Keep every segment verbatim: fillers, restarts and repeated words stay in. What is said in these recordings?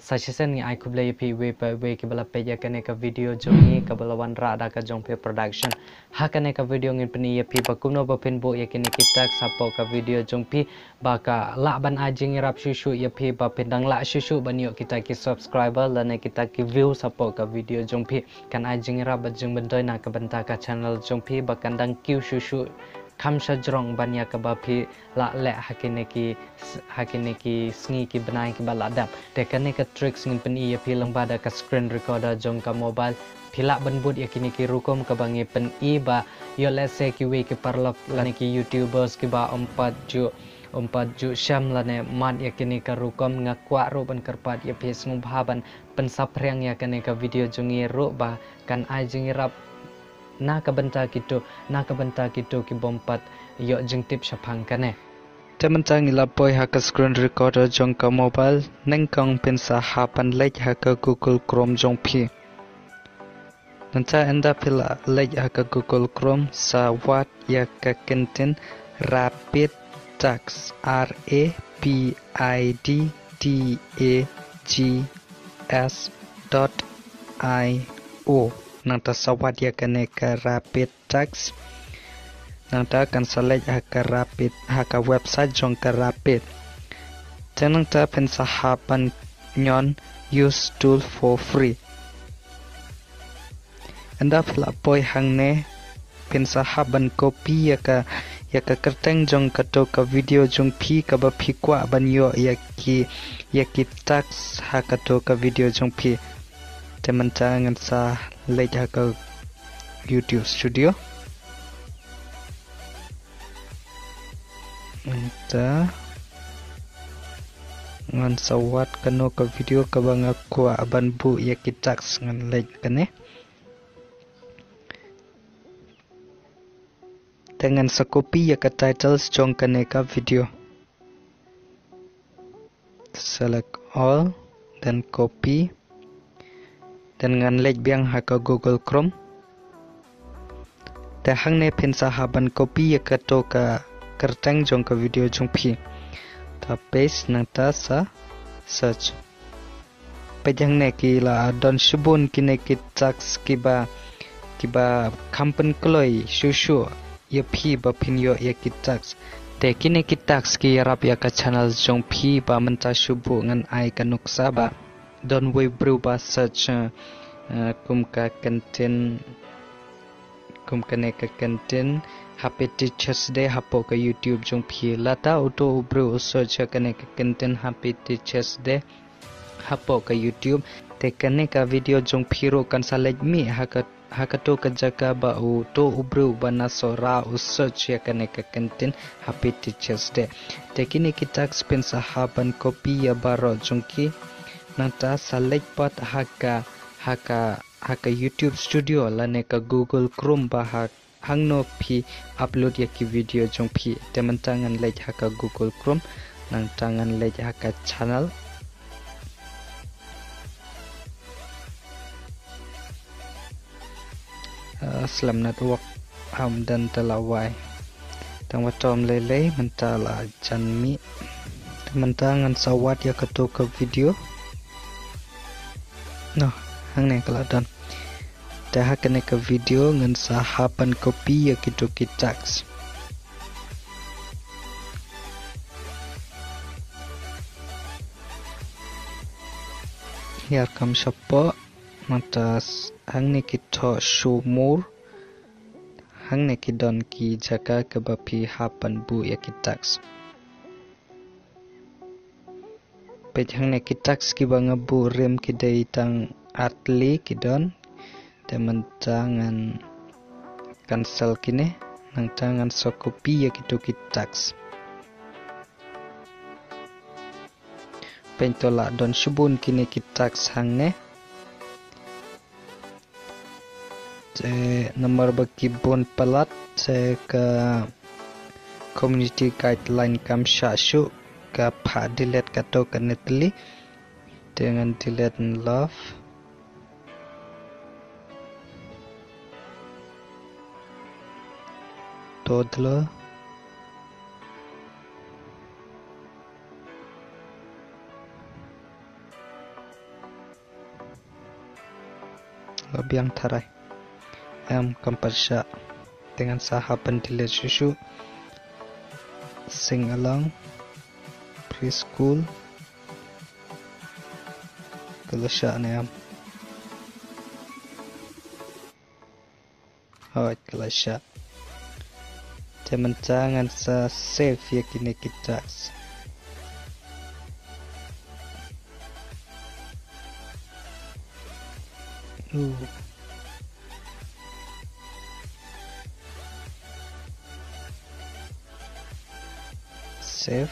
Sa shisien ngi ai khublei ïa phi iwei pa iwei kiba la peit ïa kane ka video jong ngi kaba la wanrah da ka Jong Phi Production. Ha kane ka video ngin pyni ïa phi ba kumno ba phin buh ïa kine ki tags hapoh ka video jong phi ba ka lah ban ai jingïarap shuh shuh ïa phi ba phin dang lah shuh shuh ban ïoh kita ki subscriber lane kita ki views hapoh ka video jong phi. Kan ai jingïarap bad jingmyntoi na ka bynta ka channel jong phi ba kan dang kiew shuh shuh kham shajrong ban ïa kaba phi lah leh ha kine ki s-, ha kine ki sngi ki bnai kiba la dep. Te kane ka tricks ngin pyni ïa phi lyngba da ka screen recorder jong ka mobile. Phi lah ban bud ïa kine ki rukom kaba ngi pyni ba ïoh lehse kiwei ki paralok lane ki YouTubers kiba ym pat ju, ym pat ju shem lane mad ïa kine ka rukom. Nga kwah ruh ban kyrpad ïa phi sngewbha ban pynsaphriang ïa kane ka video jong ngi ruh ba kan ai jingïarap na ka bynta kito, na ka bynta kito ki bym pat ïoh jingtip shaphang kane. Te mynta ngi la poi ha ka screen recorder jong ka mobile, nyngkong phin sa hap ban leit ha ka Google Chrome jong phi. Nangta ynda phi la leit ha ka Google Chrome sa wad ïa ka kyntien Rapid Tags, R A P I D T A G S dot I O. Nangta sa wad ïa kane ka Rapid Tags. Nangta kan sa leit ha ka Rapid, ha ka website jong ka Rapid. Te nangta phin sa hap ban ñion use tool for free. Ynda phi la poi hangne phin sa hap ban copy ïa ka, ïa ka kyrteng jong kato ka video jong phi kaba phi kwah ban ïoh ïa ki, ïa ki tags ha kato ka video jong phi. Te mynta ngan sa leit ha ka YouTube Studio. Mynta ngan sa wad kano ka video kaba nga kwah ban buh ïa ki tags, ngan leit kane. Te ngan sa copy ïa ka titles jong kane ka video. Select all, then copy. Then ngan leit biang ha ka Google Chrome. Te hangne phin sa hap ban copy ïa kato ka kyrteng jong ka video jong phi. Ta paste, nangta sa search. Peit hangne ki la don shibun kine ki tags kiba, kiba kham pynkloi shuh shuh ïa phi ba phin ïoh ïa ki tags. Te kine ki tags ki ïarap ïa ka channel jong phi ba mynta shu buh ngan ai ka nuksa ba don wei briew ba search, eh, eh, kum ka kyntien, kum kane ka kyntien Happy Teachers Day hapoh ka YouTube jong phi. Lada uto u briew u search ïa kane ka kyntien Happy Teachers Day hapoh ka YouTube, te kane ka video jong phi ruh kan sa leit mih ha ka, ha kato ka jaka ba uto u briew ba na Sohra u search ïa kane ka kyntien Happy Teachers Day. Te kine ki tags phin sa hap ban copy ïa baroh jong ki. Nangta sa leit pat ha ka, ha ka, ha ka YouTube Studio lane ka Google Chrome ba ha hangno phi upload ïa ki video jong phi. Te mynta ngan leit ha ka Google Chrome, nangta ngan leit ha ka channel. Ah, slem network, ham dang te la wai. Tang ba tom lei lei, mynta la jan mih. Te mynta ngan sa wad ïa kato ka video. Noh, hangne ka la don. Te ha kane ka video ngan sa hap ban copy ïa kito ki tags. Ïar kam shapoh, mynta s-, hangne ki thoh show more. Hangne ki don ki jaka kaba phi hap ban buh ïa ki tags. Peit hangne ki tags kiba nga buh rim ki dei tang ar tylli ki don. Te mynta ngan cancel kine, nangta ngan sa copy ïa kito ki tags. Peit to la don shibun kine ki tags hangne. Te namar ba ki bun palat, te ka community guideline kam shah shuh, ka phah delete kato kane tylli. Te ngan delete love. Toddler. La biang tharai. Em, kam pat shah. Te ngan sa hap ban delete shuh shuh. Sing along. Preschool. Ka la shah ne em? Hooid, ka la shah. Te mynta ngan sa save ïa kine ki task. Uh. Save.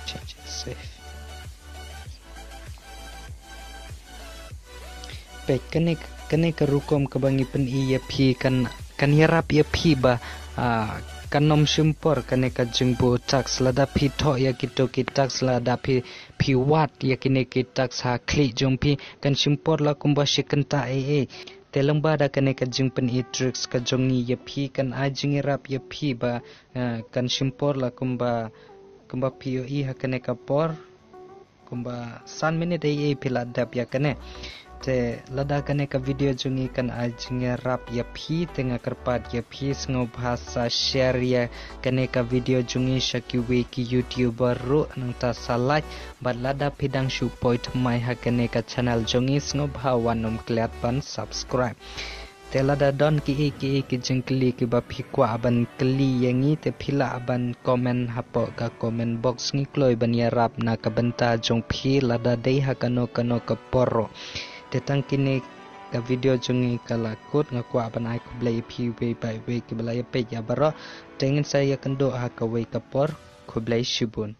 Change, save. Peit, kane, kane ka rukom kaba ngi pyni ïa phi kan, kan ïarap ïa phi ba, ah, kan ym shim por kane ka jingbuh task. Lada phi thoh ïa kito ki task, lada phi, phi wad ïa kine ki task ha khlieh jong phi, kan shim por la kumba shi kynta ei ei. Te lyngba da kane ka jingpyni tricks ka jong ngi ïa phi, kan ai jingïarap ïa phi ba, ah, kan shim por la kumba, kumba phi ïohi ha kane ka por. Kumba san minit ei ei phi la dep ïa kane. Te lada kane ka video jong ngi kan ai jingïarap ïa phi, te nga kyrpad ïa phi sngewbha sa share ïa kane ka video jong ngi sha kiwei ki YouTuber ruh, nangta sa like. Bad lada phi dang shu poi thymmai ha kane ka channel jong ngi, sngewbha wat nym klet ban subscribe. Te lada don kiei kiei ki jingkylli kiba phi kwah ban kylli ïa ngi, te phi lah ban comment hapoh ka comment box, ngi kloi ban ïarap na ka bynta jong phi lada dei ha kano kano ka por ruh. Te tang kine ka video jong ngi ka la kut, nga kwah ban ai khublei ïa phi wei pa wei kiba la ïa peit ïa baroh. Te ngin sa ïakynduh ha kawei ka por. Khublei shibun.